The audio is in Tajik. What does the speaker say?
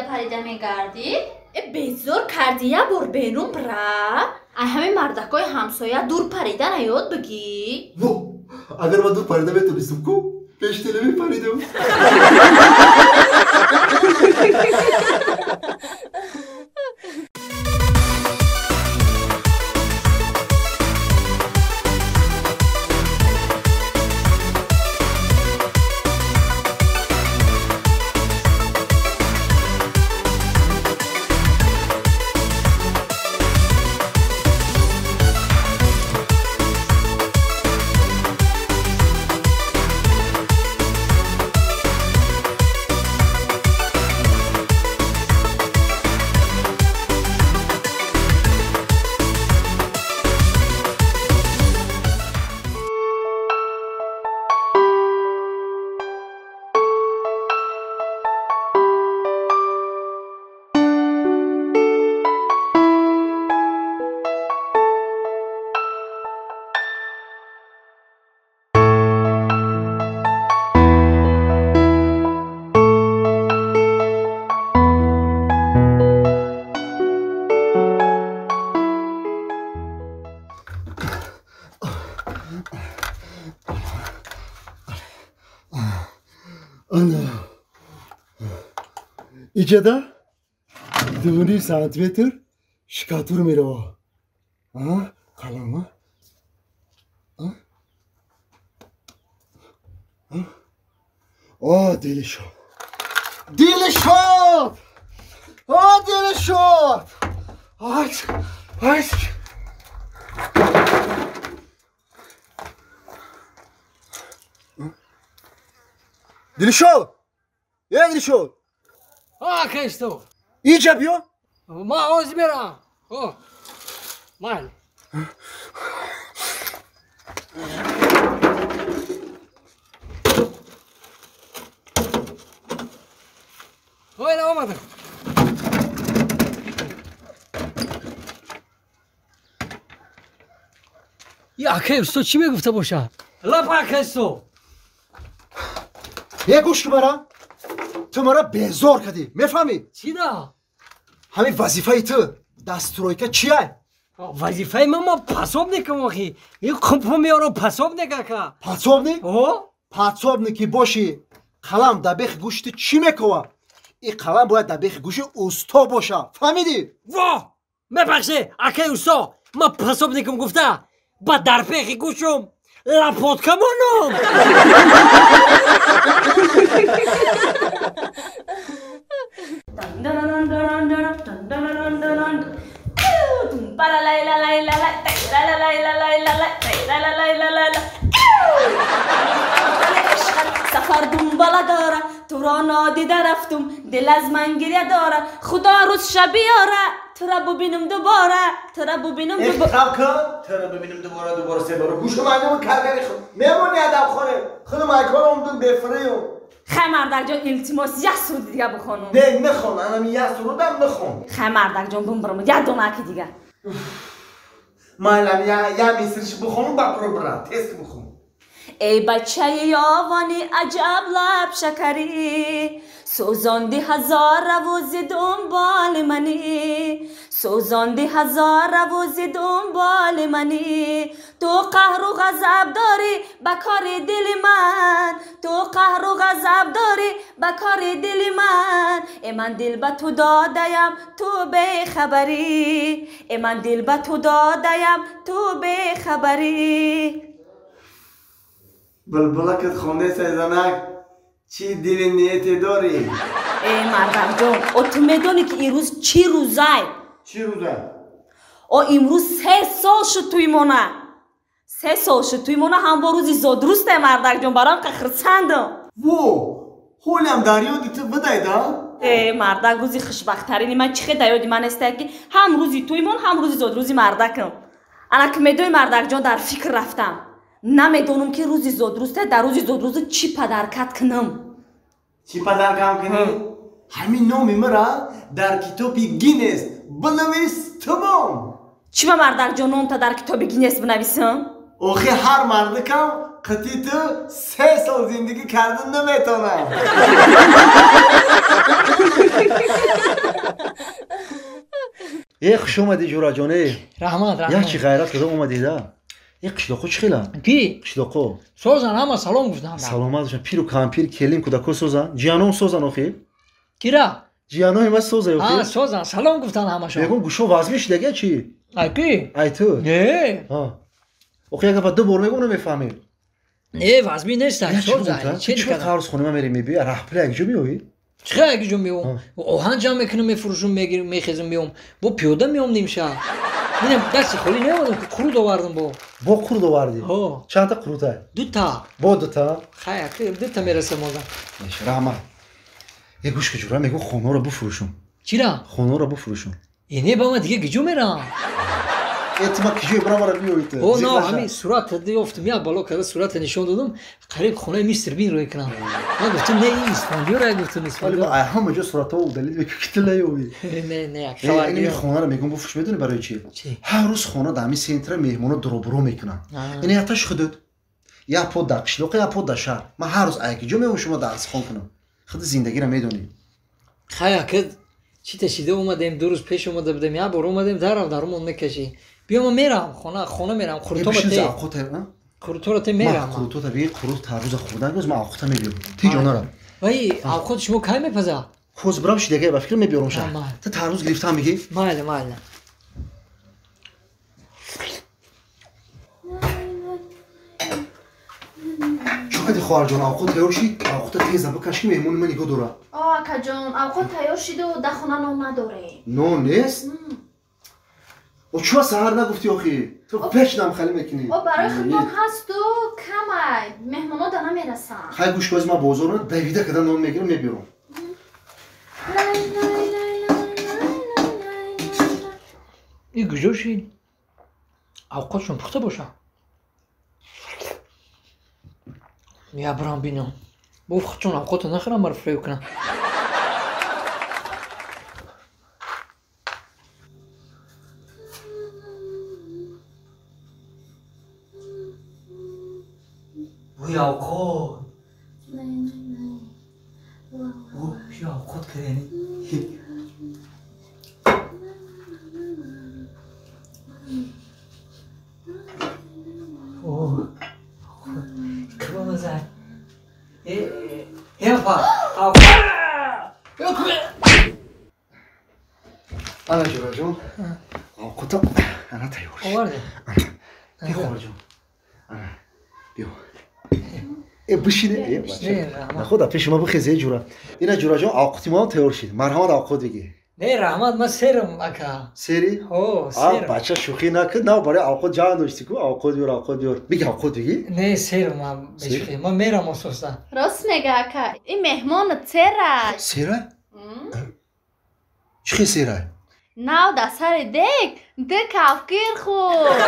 парида мегардӣ? Безор кардӣ я бор берун бира. Ай ҳамин мардакҳои ҳамсоя дур парида наёд бигӣ. Во, агар ман дур парида метонистам ку, пеш теле мепаридам. Иҷада 2.5 сантиметр шикатур мерава. Қалама. О, дилшод. Дилшод! О, дилшод! Ай, ай. Дилшод! Э, Дилшод! А, конечно. Иҷа биё. Ма оз мерам. О. Ман. Ой, на омадам. Я акай усто чӣ мегуфта боша? Лап акай усто. Е гӯш ки мара. Ту мара безор кардӣ, мефаҳмӣ? Чӣ да? Ҳамин вазифаи ту дар стройка чия? Вазифаи ман ма пособникам охи. Ин қумпо меорам пособник ака. Пособник? О? Пособник ки бошӣ, қалам дар бехи гӯши ту чӣ мекова? Ин қалам бояд дар бехи гӯши усто боша. Фаҳмидӣ? Во! Мебахшӣ, акаи усто, ман пособникам гуфта, ба дар бехи гӯшум лапотка монам. سفر دنباله داره تو را نادیده رفتم دل از من گریه داره خدا روز شب بیاره تو را ببینم دوباره تو را ببینم دوباره کن تو را ببینم دوباره دوباره سه بار گوشم انجام کرگری خود میمونی ادب خانه خود مکان اومدون بفریو خی مردک جان التماس یک سرود دیگه بخوانم. نه نخوان انم یک سرودم نخوان. خی مردک جان بمبرم یک دونکی دیگه. مایلم یه میسرش بخونم با پرو برم تست بخونم. ای بچه یاوانی عجب لب شکری سوزاندی هزار روز دنبال منی سوزاندی هزار روز دنبال منی تو قهر و غضب داری به کار دل من تو قهر و غضب داری به کار دل من ای من دل به تو دادیم تو بی‌خبری ای من دل به تو دادیم تو بی‌خبری. بلبلکت خونده سیزنک چی دل نیتی داری؟ ای مردم جان، او تو میدونی که ایروز چی روزای؟ چی روزای؟ او امروز 3 سال شد توی مونه 3 سال شد توی مونه هم با روزی زادروسته مردک جان برام که خرسندم. وو حولم در یادی تو بدای دا؟ ای مردک روزی خوشبخت‌ترینی من چه در یادی من است که هم روزی توی مون هم روزی زادروزی مردکم. انا که میدونی مردک جان در فکر رفتم. نمیدونم که روزی زادروسته در روزی زادروز چی پدرکت کنم. چی پدرکم کنی؟ همین نامی مرا در کتاب گینس بنویس تمام. چی به مردک جان نام تا در کتاب گینس بنویسم؟ آخه هر مردکم қити ту 3 сол зиндагӣ кардан наметавонам. Э, хуш омадӣ, ҷураҷон, э. Раҳмат, раҳмат. Як чи ғайрат карда омадида. Э, қишлоқо чӣ хела? Ки? Қишлоқо. Созан, ҳама салом гуфтанд. Саломат бошанд. Пиру кампир, келин, кӯдако созан? Ҷиянон созан охи? Кира? Ҷиянои ма соза охи? А, созан, салом гуфтанд ҳамашон. Мегӯм гӯшо вазмӣ шидага чӣ? Ай ки? Ай ту? Не. Охи як гапа ду бор мегӯм намефаҳмӣ. Не, вазмӣ нест, созан. Чӣ қарз хонема мерӣ мебиёй, раҳпули як ҷо меоӣ? Чӣ як ҷо меом? Оҳан ҷамъ мекунам, мефурӯшам, мегирам, мехезам, меом. Бо пиёда меом нимшаб. Бинам дасти холӣ наомадам, ки қурут овардам бо. Бо қурут овардӣ? Ҳо. Чандта қурутай? Дута. Бо дута? Хай, дута мерасам одам. Раҳмат. Е, гӯш ки ҷура, мегӯ хонаро бифурӯшум. Чира? Хонаро бифурӯшум. Е, не, ба ман дига киҷо мерам? Е, ту ма киҷое бирам, мара биёӣ ту. О, на, ҳамин сурат ёфтам, як бало карда сурата нишон додам, қариб хонаи мистер Бин рӯй кунам. Ман гуфтам, не, ин Исфандиёр, гуфтам Исфандиёр. Ай ҳама ҷо суратҳо удалид мекунӣ, ки ту наёвӣ. Не, не, як хабар. Ин хонаро мегӯм бифурӯш, медонӣ барои чӣ? Ҳар рӯз хона дар ҳамин центра меҳмоно дуробуро мекунанд. Ин якташ худут. Як под дар қишлоқ, як под дар шаҳр. Ман ҳар рӯз ай киҷо меоям шумо дарсхон кунам. Худи зиндагиро медонӣ. Хай, ака, чӣ ташида омадем, ду рӯз пеш омада будем, як бор омадем, дарав дарумон мекашӣ. Биё, ман мерам, хона, хона мерам, қурутоба те. Қуруторо те мерам. Ман қурутота би, қурут тарбуза хӯрдан гӯз, ман авқота мебиёрам. Ти ҷонара. Вай, авқот шумо кай мепаза? Ҳоз бирам шидагай ба фикр мебиёрам ша. Ту тарбуз гирифтам мегӣ? Майли, майли. Чӣ кардӣ, хоҳарҷон, авқот тайёр шид? Авқота теза бикаш, ки меҳмони ман нигоҳ дорад. О, акаҷон, авқот тайёр шиду дар хона нон надорем. Нон нест? О, чуа саҳар нагуфтӣ охи? Ту пеш намхалӣ мекунӣ. О, барои худмон ҳасту камай, меҳмоно да намерасанд. Хай, гӯш кӯз, ман бозор давида када нон мегирам, мебиёрам. И куҷо шид? Авқотшон пухта боша? Я бирам бинам. Бо худшон авқото нахӯрам, маро фиреб кунам. Бӯи авқот. Ӯ, авқот кардани. Ана, ҷураҷон, авқота ана тайёр шид. Оварди? Ана, хоҳарҷон, ана, биё. Э, бишине, э, бача. Наход, пеши ма бихез, э, ҷура. Ина, ҷураҷон, авқоти мо тайёр шид. Марҳамат, авқот бигир. Не, раҳмат, ман серам, ака. Сери? Ҳо, серам. Бача, шӯхӣ накун, на барои авқот ҷанг доштӣ ку, авқот биёр, авқот биёр. Биги, авқот биги? Не, серам ман, бешӯхӣ. Ман мерам ососта. Рост мега, ака. Ин меҳмонат сера. Сера? Чӣ хел сера? Нав дар сари дег ду кафгир хӯрд.